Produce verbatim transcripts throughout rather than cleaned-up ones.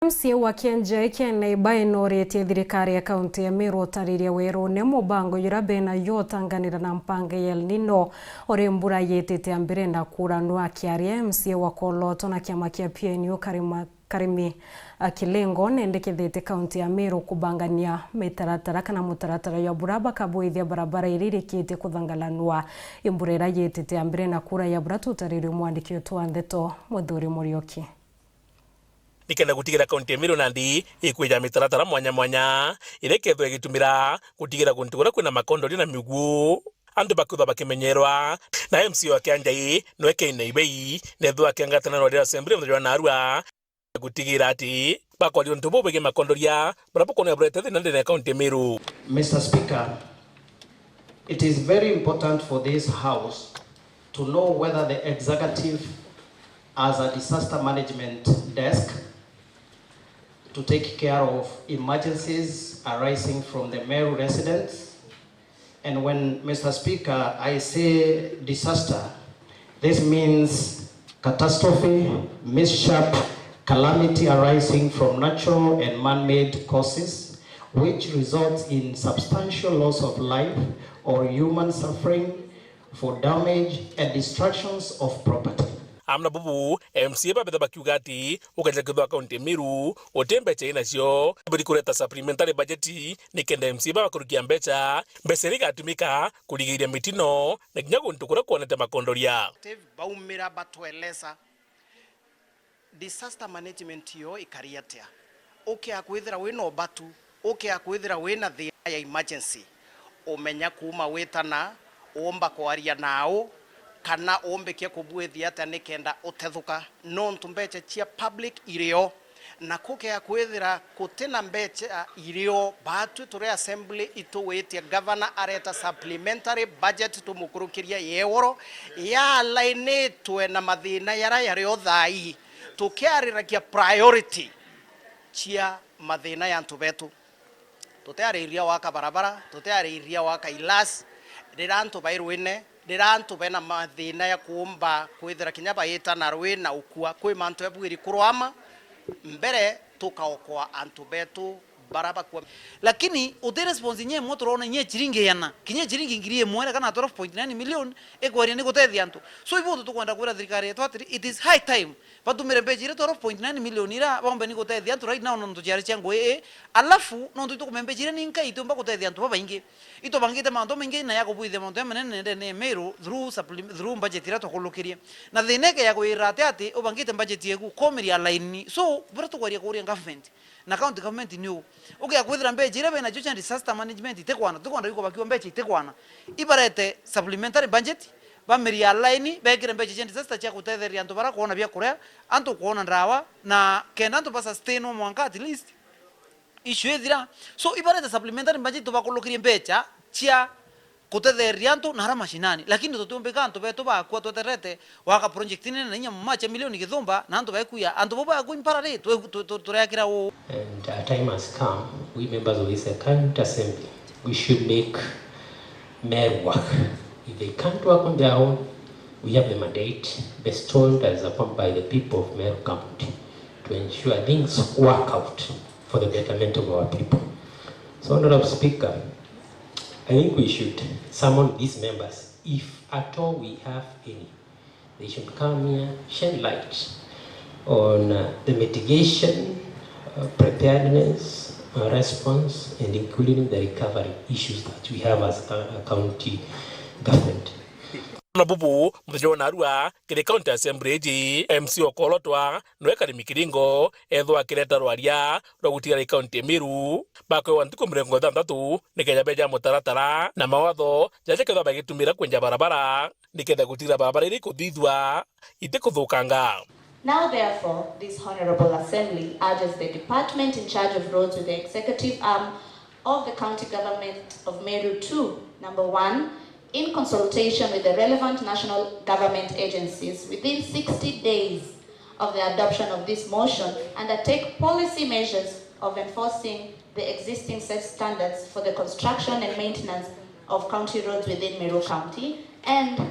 M C A wa Kianjai kia Naibai noretie thirikari ya kaunti ya Meru utariria werune mubango jura bena yo utanganira na mpanga ya El Nino uri mbura yitite ya mbere na kuura. Nwa akiaria, M C A wa Koloto na kiama kia P N U Karima Karimi Akilengo nendekethete kaunti ya Meru kubangania mitaratara kana mutaratara jwa bura bakabuithia barabara iria irikitie kuthangalanwa i mbura iria yitite ya mbere na kuura ya bura. Tutaririe mwandiki wetu wa ndeto Muthuri Murioki. Nikenda gutigira kaunti ya Meru nandi ikwija mitaratara mwanya mwanya iria ikethwa igitumira gutigira guntu kuria kwina makondoria na miugu antu bakithwa bakimenyerwa, na M C A wa Kianjai nwe Kei Naibai nethwa akiangatana na rwari rwa Assembly muthenya jwa narua gutigira ati bakwaria untu bubwigi makondoria buria bukwoneka burete thina ndene ya kaunti ya Meru. Mister Speaker, it is very important for this House to know whether the executive, as a disaster management desk, to take care of emergencies arising from the Meru residents. And when, Mister Speaker, I say disaster, this means catastrophe, mishap, calamity arising from natural and man-made causes, which results in substantial loss of life or human suffering, for damage and destructions of property. Amwe na bubu, M C A babetha bakiuga ati ukeja kwithwa kaunti ya Meru uti mbecha inacio, iburi kureta supplementary budget nikenda M C A bakurukia mbecha, mbecha iria igatumika kurigiria mitino na kinya guntu kuria kwonete makondoria. Baumira batweleza disaster management yo ikari atia? Ukea kwithira wina ubatu, ukea kwithira wina thiina ya emergency, umenya kuuma witana, uumba kwaria nau, kana uumbikia kubuithia atia nikenda utethuka? Nontu mbecha cia public irio, na kukea kwithira kutina mbecha irio, batwi turi assembly ituwitie governor areta supplementary budget tumukurukiria yeoro, yalainitwe na mathina yara yario thaa ii. Tukiariragia priority cia mathina ya antu betu. Tutiaririria waka barabara, tutiaririria waka ilas, rira antu bai rwine, rira antu bena mathina ya kuumba kwithira kinya baita na rwi na ukua, kwi mantu yabwiri kurwama mbere tukaokoa antu betu bara bakua. Lakini uti response inya imwe turona inya ciringi iana, kinya ciringi ngiri imwe kana twelve point nine million ikweria ni gutethia antu. So ibu tukwenda kwira thirikari yetu atiri, it is high time batumire mbeca iria twelve point nine million ira baumbe ni gutethia antu right now nontu ciari cia ngui ii, alafu nontu itukumia mbeca iria ni nkai itiumba gutethia antu babaingi. Itubangite mantu maingi na ya kubuithia mantu jamanene nendene ya Meru through supplement-, through budget iria twakulukirie. Na thina ikeja kwira ati ati ubangite budget yeku kumiria line. So buria tukwaria kuria government na county government ni uu. Ukia kwithira mbeca iria benacio cia disaster management itikwana, tutikwenda iko bakiwa mbeca itikwana. Ibarete supplementary budget, bamiria line, bekire mbeca cia disaster cia gutetheria antu bara kwona bia kuria, antu kwona ndawa, na kenda antu ba sustain o mwanka at least issue ithira. So ibarete supplementary budget tubakulukirie mbeca cia gutetheria antu na ara mashinani, lakini tutiumbika antu betu bakua tweterete waka project nene na inya mama cia milioni githumba na antu baikuya, antu bau bakua impara ri, twe-, tu-, tu-, tureakira uu. And a time has come, we members of this current assembly, we should make Meru work. If they can't work on their own, we have the mandate bestowed as upon by the people of Meru County to ensure things work out for the betterment of our people. So, Honorable Speaker, I think we should summon these members, if at all we have any. They should come here, shed light on, uh, the mitigation, uh, preparedness, uh, response, and including the recovery issues that we have as a, a county government. Na bubu, muthenya wa narua, kiri County Assembly iji, M C Okolotwa, nwe Karimi Kiringo, ethwa akireta rwaria rwa gutigara i County ya Meru, bakwewa ntuku mirongo itantatu, nikeja beja mutaratara na mawatho jaja kethwa bagitumira kwenja barabara, niketha gutigira barabara iria ikuthithua itikuthukanga. Now, therefore, this Honourable Assembly urges the department in charge of roads with the executive arm of the County Government of Meru to, number one, in consultation with the relevant national government agencies, within sixty days of the adoption of this motion, undertake policy measures of enforcing the existing set standards for the construction and maintenance of county roads within Meru County, and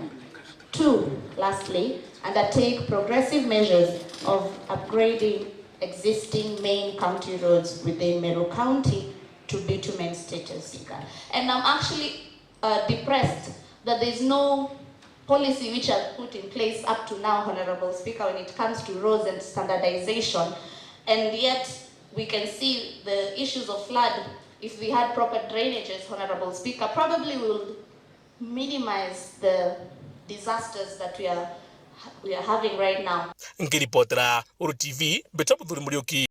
two, lastly, undertake progressive measures of upgrading existing main county roads within Meru County to bitumen status, Speaker. And I'm actually uh, depressed that there's no policy which has put in place up to now, Honorable Speaker, when it comes to roads and standardization. And yet we can see the issues of flood. If we had proper drainages, Honorable Speaker, probably we would minimize the disasters that we are, we are having right now. Ngiripotera Uru T V, mbitwa Muthuri Muriuki.